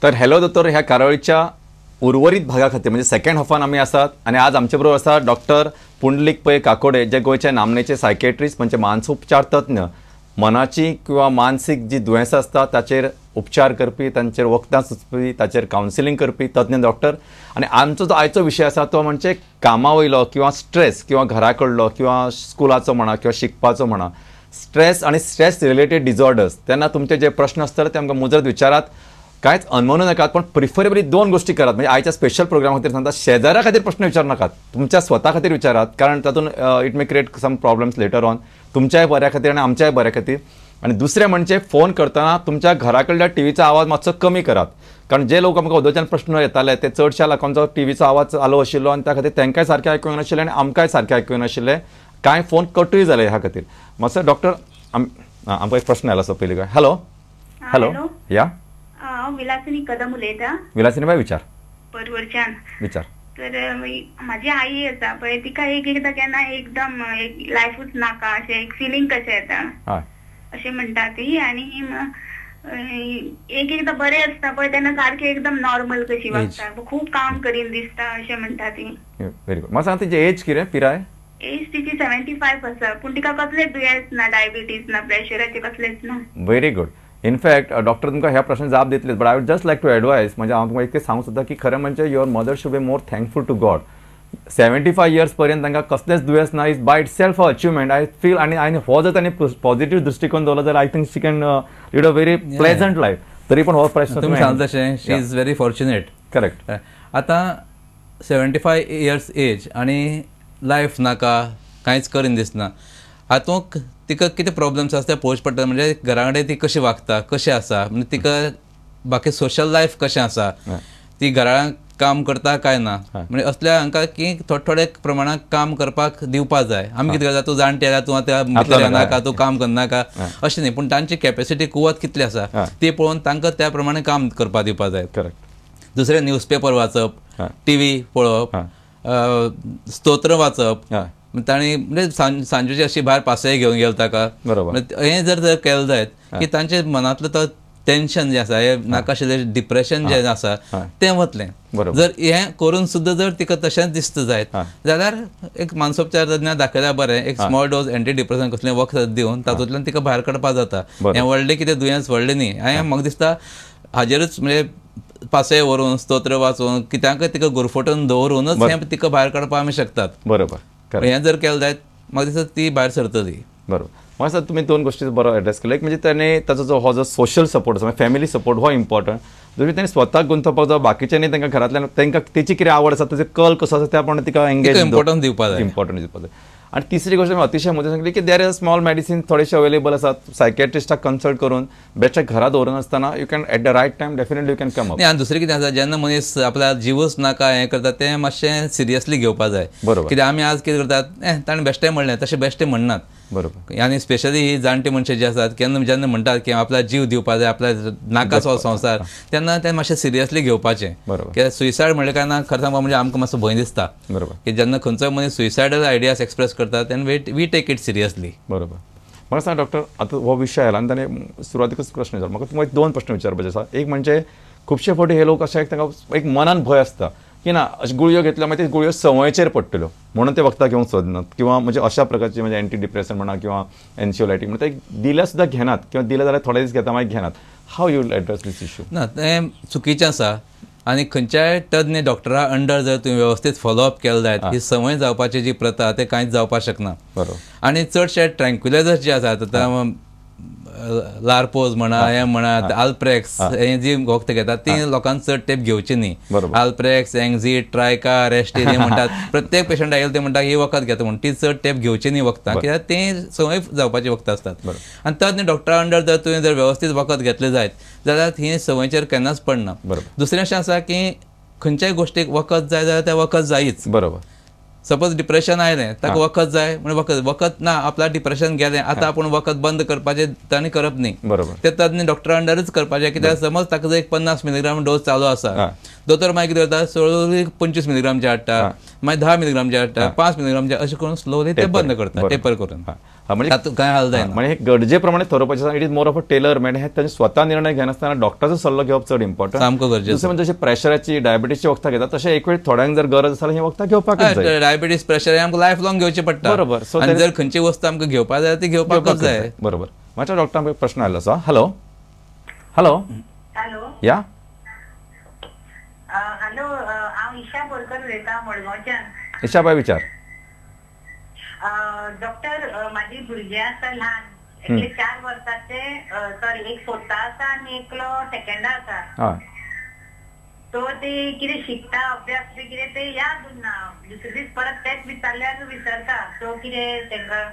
तर हॅलो दोतोर ह्या कार्यावळीच्या उर्वरीत भागा खातीर म्हणजे सेकंड हाफान आमी आसात आनी आज आमचे बरोबर आसा डॉक्टर पुंडलीक पै काकोडे, जे गोंयचे नामनेचे सायकेट्रिस्ट म्हणजे मानसोपचार तज्ञ, मनाची किंवा मानसीक जी दुयेंसां आसता ताचेर उपचार करपी, तांचेर वखदां सुचपी, ताचेर कावन्सिलींग करपी तज्ञ डॉक्टर. आनी आमचो जो आयचो विशय आसा तो म्हणजे कामा वयलो किंवा स्ट्रेस किंवा घरा कडलो किंवा स्कुलाचो म्हणा किंवा शिकपाचो म्हणा, स्ट्रेस आनी स्ट्रेस रिलेटेड डिजॉर्डर्स. तेन्ना तुमचे जे प्रश्न आसतले ते आमकां मुजरत विचारात, कांयच अनमनू नाकात, पण प्रिफरेबली दोन गोष्टी करात. म्हणजे आयच्या स्पेशल प्रोग्रामा खातीर सांगता, शेजारा खातीर प्रश्न विचारू नाकात, तुमच्या स्वता खातीर विचारात, कारण तातूंत it may create some problems later on, तुमच्याय बऱ्या खातीर आनी आमच्याय बऱ्या खातीर. आनी दुसरें म्हणजे फोन करतना तुमच्या घरा कडल्या टीव्हीचो आवाज मातसो कमी करात, कारण जे लोक आमकां अदोच्यान प्रश्न येताले ते चडश्या लोकांचो टीव्हीचो आवाज चालू आशिल्लो आनी त्या खातीर तांकांय सारकें आयकूंक नाशिल्लें आनी आमकांय सारकें आयकूंक नाशिल्लें, कांय फोन कटूय जाले ह्या खातीर. मातसो डॉक्टर आमकां एक प्रश्न आयलो आसा पयलीं. हॅलो हॅलो या, हांव विलासिनी कदम उलयता. विलासिनी बाय विचार. परवरच्यान विचार. तर म्हाजी आई आसा पळय, तिका एक एकदां केन्ना एकदम एक लायफूच नाका अशें एक फिलींग कशें येता अशें म्हणटा ती. आनी एक एकदां बरें आसता पळय तेन्ना सारकें एकदम नॉर्मल कशी वागता, खूब काम करीन दिसता अशें म्हणटा ती. Very good. म्हाका सांग तिची एज कितें, पिराय? एज तिची 75 आसा, पूण तिका कसलेच दुयेंस ना, डायबिटीज ना, प्रेशराचें कसलेंच ना. Very good. In fact doctor तुमकां ह्या प्रश्न जाप दितले, but I would just like to advise, म्हणजे हांव तुमकां इतकें सांगूंक सोदता की खरें म्हणजे your mother should be more thankful to God. 75 years पर्यंत तांकां कसलेंच दुयेंस ना is by itself a achievement I feel. आनी आनी हो जर तांणी पॉझिटिव्ह दृश्टिकोन दवरलो जाल्यार I think she can lead a very pleasant life. तरी पण हो प्रश्न तुमी सांगता तशें, she is very fortunate. Correct. आतां 75 इयर्स एज आनी लायफ नाका, कांयच करीन दिसना, हातूंत तिका कितें प्रॉब्लम्स आसा ते पळोवचें पडटा. म्हणजे घरा कडेन ती कशी वागता, कशें आसा, म्हणजे तिका बाकी सोशल लायफ कशें आसा, ती घरान काम करता काय ना, म्हणजे असल्या हांकां की थोडे थोडे प्रमाणांत काम करपाक दिवपाक जाय. आमी कितें करता, तूं जाणटे जाल्यार तूं आतां भितर येनाका, तूं काम करनाका अशें न्ही, पूण तांची कॅपेसिटी कुवत कितली आसा ती पळोवन तांकां त्या प्रमाणे काम करपाक दिवपाक जाय. करेक्ट. दुसरें न्यूजपेपर वाचप, टीव्ही पळोवप, स्तोत्र वाचप, तांणी म्हणजे सांजेची अशी भायर पासय घेवन गेलो ताका, हें जर जर केलें जायत की तांचे मनांतलो तो टेन्शन जें आसा, हें नाका आशिल्लें डिप्रेशन जें आसा तें वतलें. जर हें करून सुद्दां जर तिका तशेंच दिसता जायत जाल्यार एक मानसोपचार तज्ञ दाखयल्यार बरें, एक स्मॉल डोज एंटी डिप्रेशन कसलें वखद दिवन तातूंतल्यान तिका भायर काडपाक जाता. हें व्हडलें कितें दुयेंस व्हडलें न्ही. हांवें म्हाका दिसता हाजेरूच म्हणजे पासय व्हरून स्तोत्र वाचून कित्याकय तिका गुरफटून दवरूनच हें तिका भायर काडपाक आमी शकतात. बरोबर. हें जर केलें जायत म्हाका दिसता ती भायर सरतली. बरोबर. म्हाका दिसता तुमी दोन गोश्टी बरो एड्रेस केलो. एक म्हणजे ताणें ताचो जो हो जो सोशल सपोर्ट आसा, फॅमिली सपोर्ट हो इम्पॉर्टंट. दुसरें ताणें स्वताक गुंतोवपाक जावं, बाकीच्यांनी तांकां घरांतल्यान तांकां तेची कितें आवड आसा, ताचो कल कसो आसा त्या प्रमाणे तिका एंगेज इम्पॉर्टन्स दिवपाक जाय, इम्पॉर्टन्स दिवपाक जाय. आनी तिसरी गोश्ट अतिशय म्हत्वाची सांगली की there is small medicine थोडेशे अवेलेबल आसात, सायकेट्रिस्टाक कन्सल्ट करून बेश्टे घरा दवरनासतना you can at the right time definitely you can come up. आनी दुसरें कितें आसा, जेन्ना मनीस आपल्या जिवच नाका हें करता तें मातशें सिरियसली घेवपाक जाय. बरोबर. कित्याक आमी आज कितें करतात, ताणें बेश्टें म्हणलें, तशें बेश्टें म्हणनात. बरोबर. आनी स्पेशली ही जाणटी मनशां जी आसात केन्ना जेन्ना म्हणटात की आपल्या जीव दिवपाक जाय, आपल्या नाकासो संवसार, तेन्ना तें मातशें सिरियसली घेवपाचें. बरोबर. कित्याक सुसायड म्हणलें काय ना खरें सांगपाक म्हणजे आमकां मातसो भंय दिसता. बरोबर. की जेन्ना खंयचोय मनीस सुसायडल आयडियाज एक्सप्रेस करता तेन्ना we take it seriously. बरोबर. म्हाका सांग डॉक्टर, आतां हो विशय आयला आनी ताणें सुरवातीकच प्रश्न विचारलो, म्हाका तुमकां दोन प्रश्न विचारपाचे आसा. एक म्हणजे खुबशे फावटी हे लोक अशे तांकां एक मनान भंय आसता की ना अशे गुळयो घेतल्या मागीर ते गुळयो संवयचेर पडटल्यो म्हणून ते वखदां घेवंक सोदनात, किंवा म्हणजे अशा प्रकारची म्हणजे एंटी डिप्रेसन म्हणा किंवा एन्शियोलायटीक म्हणा ते दिल्यार सुद्दां घेनात, किंवा दिल्या जाल्यार थोडे दीस घेता मागीर घेनात. How you will address this issue? ना, तें चुकीचें आसा. आनी खंयच्याय तज्ञ डॉक्टरा अंडर जर तुवें वेवस्थीत फॉलोअप केलें जायत ही संवय जावपाची जी प्रथा ते कांयच जावपाक शकना. बरोबर. आनी चडशे ट्रँक्विलायजर्स जे आसात आतां लार्पोज म्हणा, हें म्हणा, आल्प्रेक्स, हे जी वखदां घेतात ती लोकांक चड तेंप घेवची न्ही. आल्प्रेक्स, एंगझीट, ट्रायका, रेस्टील हे म्हणटात, प्रत्येक पेशंट आयले ते म्हणटा ही वखद घेता म्हणून, ती चड तेंप घेवची न्ही वखदां, कित्याक ती संवय जावपाची वखदां आसतात. आनी तज्ञ डॉक्टरा अंडर जर तुवें जर व्यवस्थीत वखद घेतलें जायत जाल्यार ही संवयचेर केन्नाच पडना. दुसरें अशें आसा की खंयच्याय गोश्टीक वखद जाय जाल्यार तें वखद जायच. बरोबर. सपोज डिप्रेशन आयलें ताका वखद जाय म्हणून वखद, वखद ना आपल्या डिप्रेशन गेलें आतां आपूण वखद बंद करपाचें ताणें करप न्ही. बरोबर. ते तज्ञ डॉक्टरा अंडरूच करपाचें. कित्याक समज ताका जर एक 50 मिलीग्राम डोस चालू आसा, दोतोर मागीर कितें करता, सोळू 25 मिलीग्रामचे हाडटा, मागीर 10 मिलीग्रामचे हाडटा, 5 मिलीग्रामचे, अशें करून स्लोली ते बंद करता, टेपर करून. म्हणजे काय हाल जायना. म्हणजे गरजे प्रमाणे थरोवपाचें, it is more of a tailor made. हे तांचे स्वता निर्णय घेनासतना डॉक्टराचो सल्लो घेवप चड इम्पॉर्टंट, सामको गरजेचो. दुसरें म्हणजे जशें प्रेशराची, डायबिटीसची वखदां घेतात, तशें एक वेळ थोड्यांक जर गरज आसा जाल्यार ही वखदां घेवपाकच जाय. डायबिटीस, प्रेशर हे आमकां लायफ लॉंग घेवचें पडटा. बरोबर. आनी जर खंयची वस्तू आमकां घेवपाक जाय ती घेवपाकच जाय. बरोबर. मातशें डॉक्टर एक प्रश्न आयलो आसा. हॅलो हॅलो हॅलो या हॅलो, हांव ईशा बोरकर उलयतां मडगांवच्यान. ईशा बाय विचार. डॉक्टर, म्हाजी भुरगीं आसा ल्हान, एकले 4 वर्साचे, सॉरी एक फोर्था आसा आनी एकलो सेकंडा आसा. सो ते कितें शिकता, अभ्यास बी कितें ते याद उरना, दुसरे दीस परत तेच विचारल्यार विसरता. सो कितें तांकां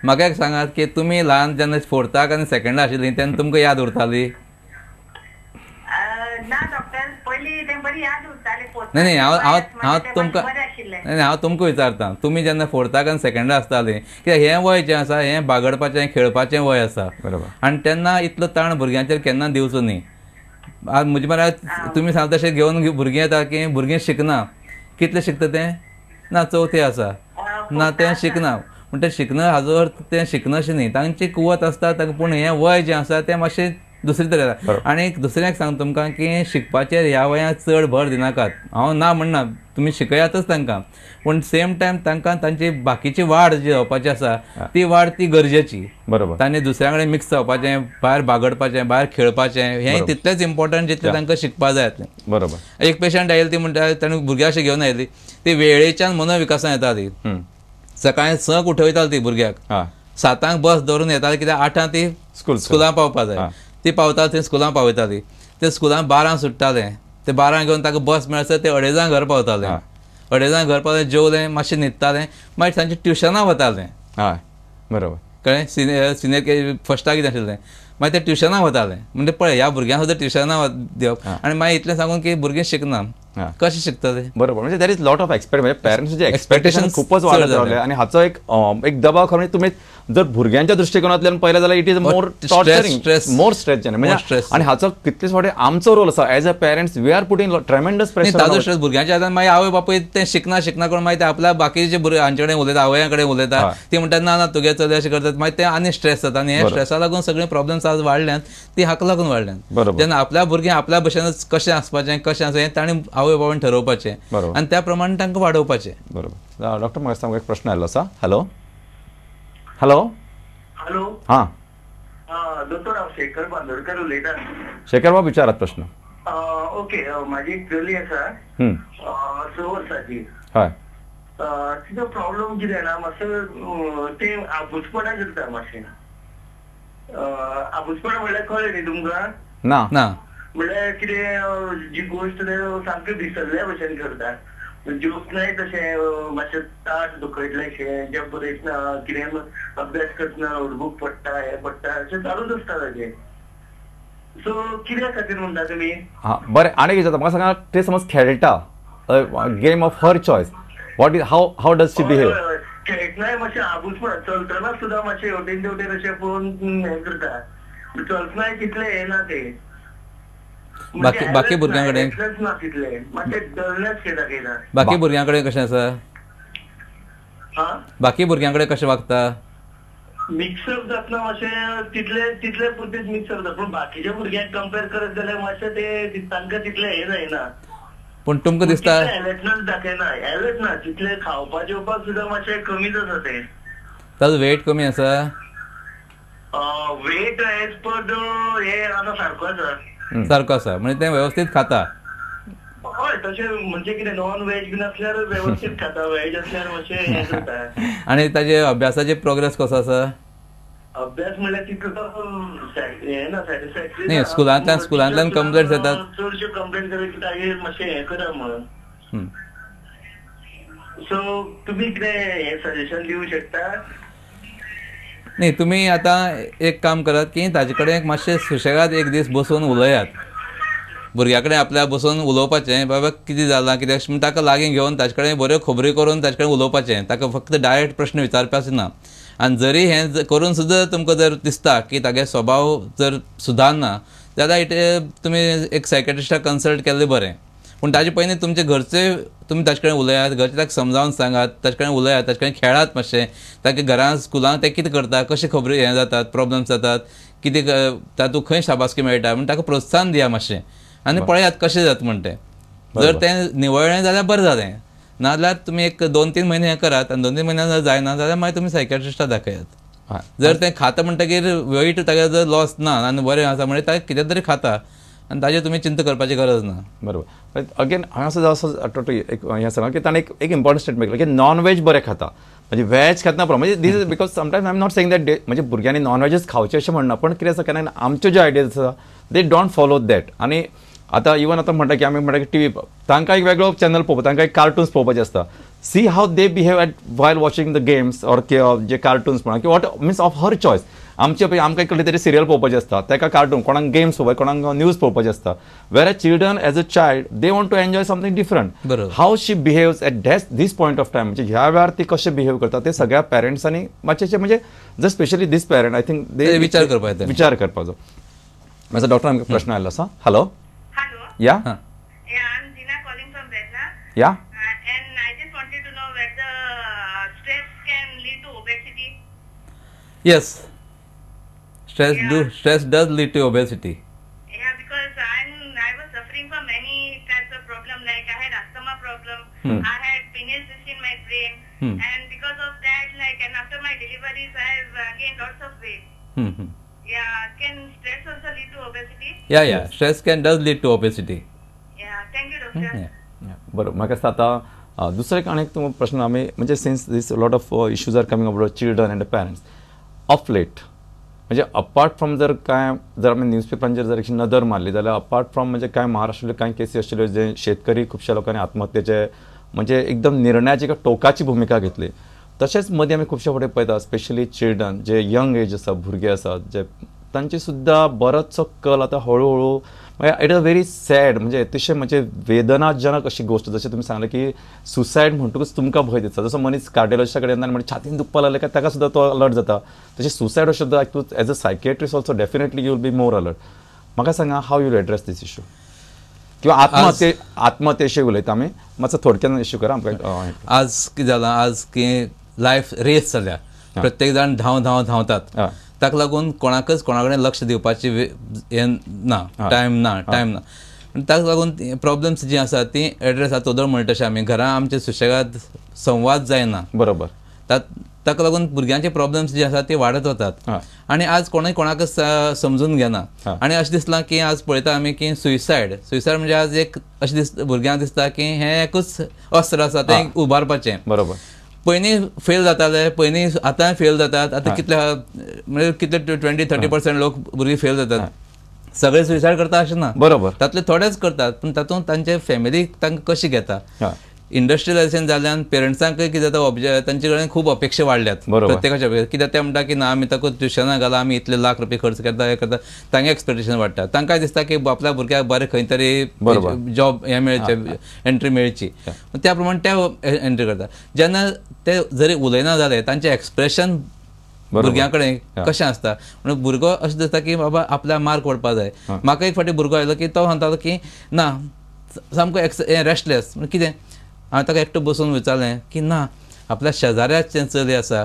म्हाका एक सांगात की तुमी ल्हान जेन्ना फोर्थाक आनी सेकंडा आशिल्ली तेन्ना तुमकां याद उरताली? ना डॉक्टर, पयलीं तें बरी याद उरताली. नाही नाही, हांव तुमकां नाही, हांव तुमकां विचारता, तुमी जेन्ना फोर्थाक आनी सेकंडा आसताली, कित्याक हें वय जें आसा हें बागडपाचें, खेळपाचें वय आसा. बरोबर. आनी तेन्ना इतलो ताण भुरग्यांचेर केन्ना दिवचो न्ही. आज म्हजे मरा तुमी सांगता तशें घेवन भुरगीं येता की भुरगीं शिकना, कितलें शिकता तें ना, चवथी आसा ना, तें शिकना. पूण तें शिकना हाजो अर्थ तें शिकना अशें न्ही, तांची कुवत आसता तांकां, पूण हें वय जें आसा तें मातशें दुसरी तरेन. आनी दुसरें एक सांग तुमकां की शिकपाचेर ह्या वयांत चड भर दिनाकात. हांव ना म्हणना, तुमी शिकयातच तांकां, पूण सेम टायम तांकां तांची बाकीची वाड जी जावपाची आसा ती वाड ती गरजेची. बरोबर. तांणी दुसऱ्या कडेन मिक्स जावपाचें, भायर बागडपाचें, भायर खेळपाचें, हें तितलेंच इम्पॉर्टंट जितलें तांकां शिकपा जाय जातलें. बरोबर. एक पेशंट आयली, ती म्हणटा ताणें भुरग्यां अशें घेवन आयली, ती वेळेच्यान मनोविकासान येताली. सकाळीं 6 उठयताली ती भुरग्याक, 7 बस धरून येताली, कित्याक 8 ती स्कुलां पावपा जाय. ती पावताली थंय स्कुलां पावयताली, ते स्कुलां 12 सुट्टालें, ते 12 घेवन ताका बस मेळसर ते 2:30 घर पावतालें. 2:30 घर पावलें, जेवलें, मातशें न्हिदतालें, मागीर तांचें ट्युशनां वतालें. हय बरोबर. कळ्ळें? सिनियर के फर्स्टाक कितें आशिल्लें, मागीर ते ट्युशनां वतालें. म्हणजे पळय ह्या भुरग्यांक सुद्दां ट्युशनां दिवप. आनी मागीर इतलें सांगून की भुरगीं शिकना, कशें शिकतले? बरोबर. म्हणजे there is lot of expect, म्हणजे पेरंट्सचे एक्सपेक्टेशन खूपच वाडत रावले आनी हाचो एक एक दबाव खरो. तुमी जर भुरग्यांच्या दृष्टिकोनांतल्यान पळयलें जाल्यार it is more torturing, more stress. म्हणजे आनी हाचो कितलेच फावटी आमचो रोल आसा as a parents, we are putting tremendous pressure. ताजो स्ट्रेस भुरग्यांच्या हातान. मागीर आवय बापूय तें शिकना शिकना करून मागीर ते आपल्या बाकीचे भुरगे हांचे कडेन उलयता, आवयां कडेन उलयता, ती म्हणटात ना ना तुगे चले अशें करतात, मागीर ते आनी स्ट्रेस जाता. आनी हे स्ट्रेसा लागून सगळे प्रॉब्लम्स आज वाडल्यात, ती हाका लागून वाडल्यात. जेन्ना आपल्या भुरगीं आपल्या भशेनच कशें आसपाचें, कशें आसा हें ताणें आवय बापायन ठरोवपाचें आनी त्या प्रमाणे तांकां वाडोवपाचें. बरोबर. डॉक्टर म्हाका सांगू एक प्रश्न आयलो आसा. हॅलो हॅलो हॅलो हां दोतोर, हांव शेखर बांदोडकर उलयतां. शेखर बाब विचारात प्रश्न. ओके, म्हाजी एक चली आसा 6 वर्साची. हय. तिचो प्रॉब्लम कितें जाणा, मातसो तें आबूजपणां करता मातशें. आबूजपणां म्हणल्यार कळ्ळें न्ही तुमकां? ना ना. म्हणल्यार कितें जी गोश्ट सामकी विसरल्या भशेन करता, ज्योत्नाय तशें मातशें ताट दुखयतलें, जें बरयतना कितें अभ्यास करतना नोटबूक पडटा, हें पडटा, अशें चालूच आसता ताजें. सो कित्या खातीर म्हणटा तुमी? हां बरें. आनी कितें जाता म्हाका सांगा, ते समज खेळटा game of her choice, what is how does she behave? खेळटनाय मातशें आबूजपणा, चलतना सुद्दां मातशें हेवटेन तेवटेन अशें पळोवन हें करता, चलतनाय तितलें हें ना तें. बाकी बाकी भुरग्यां कडेन बाकी भुरग्यां कडेन कशें आसा? बाकी भुरग्यां कडेन कशें वागता? मिक्सअप जातना मातशें तितले तितले पुरतेच मिक्सअप जाता, पूण बाकीच्या भुरग्यांक कंपेर करत जाल्यार मातशें ते तांकां तितलें हें जायना. पूण तुमकां दिसता एलर्टनस दाखयना, एलर्ट ना तितले, खावपा जेवपाक सुद्दां मातशें कमीच आसा तें. ताजो वेट कमी आसा? वेट एज पर हे आतां सारको आसा. सारको आसा म्हणजे तें व्यवस्थीत खाता? हय, तशें म्हणजे कितें नॉन वेज बीन आसल्यार व्यवस्थीत खाता, वेज आसल्यार मातशें हें करता. आनी ताजे अभ्यासाचे प्रोग्रेस कसो आसा? अभ्यास म्हणल्यार तितलो हें ना, सॅटिस्फॅक्टरी न्ही. स्कुलांतल्यान स्कुलांतल्यान कंप्लेंट्स येतात चडश्यो, कंप्लेंट करून की तागेर मातशें हें करा म्हणून. सो तुमी कितें हें सजेशन दिवं शकता? न्ही, तुमी आतां एक काम करात की ताजे कडेन एक मातशें सुशेगाद एक दीस बसून उलयात, भुरग्या कडेन आपल्या बसून उलोवपाचें, बाबा कितें जालां कितें अशें म्हण ताका लागीं घेवन ताजे कडेन बऱ्यो खबरी करून ताजे कडेन उलोवपाचें, ताका फक्त डायरेक्ट प्रश्न विचारपाचो ना. आनी जरी हें करून सुद्दां तुमकां जर दिसता की तागे स्वभाव जर सुदारना जाल्यार it तुमी एक सायकेट्रिस्टाक कन्सल्ट केल्लें बरें. पूण ताजे पयलीं तुमचे घरचे तुमी ताचे कडेन उलयात, घरचे ताका समजावन सांगात, ताचे कडेन उलयात, ताचे कडेन खेळात मातशें, ताका घरान स्कुलान ते कितें करता, कशें खबरी हें जातात, प्रॉब्लम्स जातात, कितें तातूंत खंय शाबासकी मेळटा म्हण ताका प्रोत्साहन दिया मातशें आनी पळयात कशें जाता म्हण तें. जर तें निवळ्ळें जाल्यार बरें जालें, नाजाल्यार तुमी एक 2-3 म्हयने हें करात आनी 2-3 म्हयन्यान जर जायना जाल्यार मागीर तुमी सायकियाट्रिस्टाक दाखयात. जर तें खाता म्हणटकीर वेट ताका जर लॉस ना आनी बरें आसा म्हणजे ताका कितें तरी खाता आनी ताजेर तुमी चिंता करपाची गरज ना. बरोबर. अगेन हांगा सुद्दां एक हें सांगा की ताणें एक इम्पॉर्टंट स्टेटमेंट केलें की नॉन वेज बरें खाता, म्हणजे वेज खातना म्हणजे this is because sometimes I am not saying that म्हणजे भुरग्यांनी नॉन वेजच खावचें अशें म्हणना, पण कितें आसा केन्ना आमच्यो ज्यो आयडियाज आसा they don't follow that. आनी आतां इवन आतां म्हणटा की आमी म्हणटा की टी व्ही तांकां एक वेगळो चॅनल पळोवपा, तांकां एक कार्टून्स पळोवपाचे आसता. See how they behave at while watching the games or J cartoons म्हणा की what means of her choice. आमचे पळय आमकां कसली तरी सिरियल पळोवपाचें आसता, ताका कार्टून, कोणाक गेम्स पळोवपाचे, कोणाक न्यूज पळोवपाचें आसता. Where as children as a child they want to enjoy something different. How she behaves at this point of time, म्हणजे ह्या वेळार ती कशें बिहेव करता ते सगळ्या पेरंट्सांनी मातशें म्हणजे just specially this parent I think they विचार करपाचो, विचार करपाचो. मातसो डॉक्टर आमकां प्रश्न आयलो आसा. Hello. Yeah. Yeah, I'm Zina calling from Vietnam. Yeah. And I just wanted to know whether stress can lead to obesity. Yes. Stress does lead to obesity. Yeah, because I was suffering from many types of problem. Like I had asthma problem. I had pineal cyst in my brain, and because of that, like, and after my deliveries, I have gained lots of weight. Yeah, can stress also lead to obesity? Yeah, yeah, stress does lead to obesity. Yeah, thank you, doctor. Yeah, बरोबर. म्हाका दिसता आतां दुसरो एक आनी एक प्रश्न आमी म्हणजे since this lot of issues are coming about children and parents of late, म्हणजे अपार्ट फ्रॉम जर कांय जर आमी न्यूजपेपरांचेर जर नदर मारली जाल्यार अपार्ट फ्रॉम म्हणजे कांय महाराष्ट्रांतल्यो कांय केसी आशिल्ल्यो जे शेतकरी खुबश्या लोकांनी आत्महत्येचे म्हणजे एकदम निर्णयाची टोकाची भुमिका घेतली. तशेंच मदीं आमी खुबशे फावटी पळयता स्पेशली चिल्ड्रन जे यंग एज आसा, भुरगे आसात जे तांची सुद्दां बरोचसो कल आतां हळू हळू it is very sad, म्हणजे अतिशय म्हणजे वेदनाजनक अशी गोश्ट. जशें तुमी सांगलें की सुसायड म्हणटकूच तुमकां भंय दिसता, जसो मनीस कार्डियोलॉजिस्टा कडेन येता आनी म्हणजे छातीन दुखपाक लागलें काय ताका सुद्दां तो अलर्ट जाता, तशें सुसायड हो शब्द आयकतूच as a psychiatrist also definitely you will be more alert. म्हाका सांगा how you address this issue किंवा आत्महत्येविशीं उलयता आमी, मातसो थोडक्यान इश्यू करा आमकां. आज कितें जालां, आज की लायफ रेस जाल्या, प्रत्येक जाण धांव धांव धांवतात, ताका लागून कोणाकच कोणा कडेन लक्ष दिवपाची हें ना, टायम ना, टायम ना. ताका लागून प्रॉब्लम्स जीं आसा तीं एड्रेस आतां वदळ म्हणटा तशें आमी घरां आमचे सुशेगाद संवाद जायना, बरोबर, ताका लागून भुरग्यांचे प्रॉब्लम्स जे आसा ते वाडत वतात आनी आज कोणूय कोणाकच समजून घेना. आनी अशें दिसलां की आज पळयता आमी की सुयसायड, सुयसायड म्हणजे आज एक अशें दिसता भुरग्यांक दिसता की हें एकूच अस्त्र आसा तें उबारपाचें, बरोबर. पयलीं फेल जाताले, पयलीं आतां फेल जातात, आतां कितले म्हणजे कितले 20-30% लोक भुरगीं फेल जातात. सगळे सुयसायड करता अशें ना, बरोबर, तातले थोडेच करतात, पूण तातूंत तांचे फॅमिलीक तांकां कशी घेता. इंडस्ट्रियलायझेशन जाल्ल्यान पेरंट्सांकय कितें जाता, तांचे कडेन खूब अपेक्षा वाडल्यात प्रत्येकाच्या, कित्याक ते म्हणटा की ना आमी ताका ट्युशनाक घाला, आमी इतले लाख रुपये खर्च करता, हें करता, तांकां एक्सपेक्टेशन वाडटा, तांकां दिसता की आपल्या भुरग्याक बरें खंय तरी जॉब हें मेळचें, एंट्री मेळची, त्या प्रमाणे ते एंट्री करता. जेन्ना ते जरी उलयना जाले तांचें एक्सप्रेशन भुरग्यां कडेन कशें आसता, म्हणून भुरगो अशें दिसता की बाबा आपल्या मार्क पडपा जाय. म्हाका एक फावटी भुरगो आयलो की तो म्हणटालो की ना सामको रेस्टलेस, कितें हांवें ताका एकटो बसून विचारलें की ना आपल्या शेजाऱ्याचें चली आसा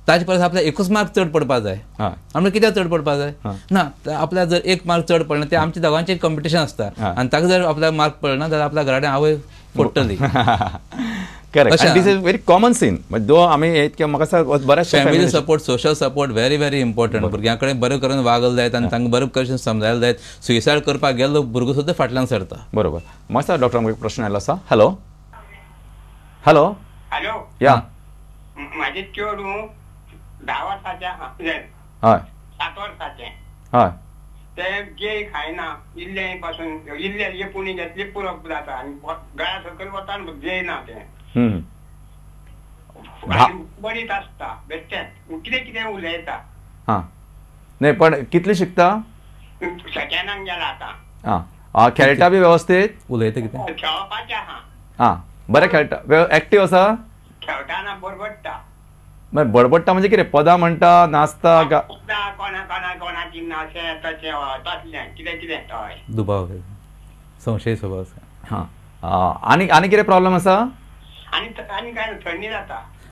ताजे परस आपल्या एकूच मार्क चड पडपा जाय. आमकां कित्याक चड पडपा जाय ना, आपल्याक जर एक मार्क चड पडना ते आमच्या दोगांचें कॉम्पिटिशन आसता आनी ताका जर आपल्याक मार्क पडना जाल्यार आपल्या घरा कडेन आवय फोडटली. Correct. This is very common scene. दो आमी इतके म्हाका बऱ्याचशे family support, social support very very important. भुरग्यां कडेन बरें करून वागल जायत आनी तांकां बरें करून समजायला जायत. सुसायड करपाक गेल्लो भुरगो सुद्दां फाटल्यान सरता. बरोबर. म्हाका डॉक्टर आमकां एक प्रश्न आयलो आसा. हॅलो. हॅलो. हॅलो. या. म्हाजें चेडूं 10 वर्साचें आहा, हय, 7 वर्साचें, हय, तें जे खायना, इल्लें पासून इल्लें इल्लें पुणी घेतली पुरो जाता आनी गळ्या सकयल वता जेयना तें, बरीच आसता बेश्टें कितें कितें उलयता. हां, न्ही पण कितली शिकता? सेकेंडाक गेला आतां. आं, खेळटा बी वेवस्थीत? उलयता कितें? खेळपाचें आहा. आं, बरें खेळटा, एक्टीव आसा? खेळटाना बडबडटा. मागीर बडबडटा म्हणजे कितें, पदां म्हणटा, नाचता? कोणा कोणा कोणाची अशें तशें तसलें कितें कितें. हय, दुबाव, संशय स्वभाव. हां, आनी आनी कितें प्रॉब्लम आसा? आनी आनी काय थंडी जाता.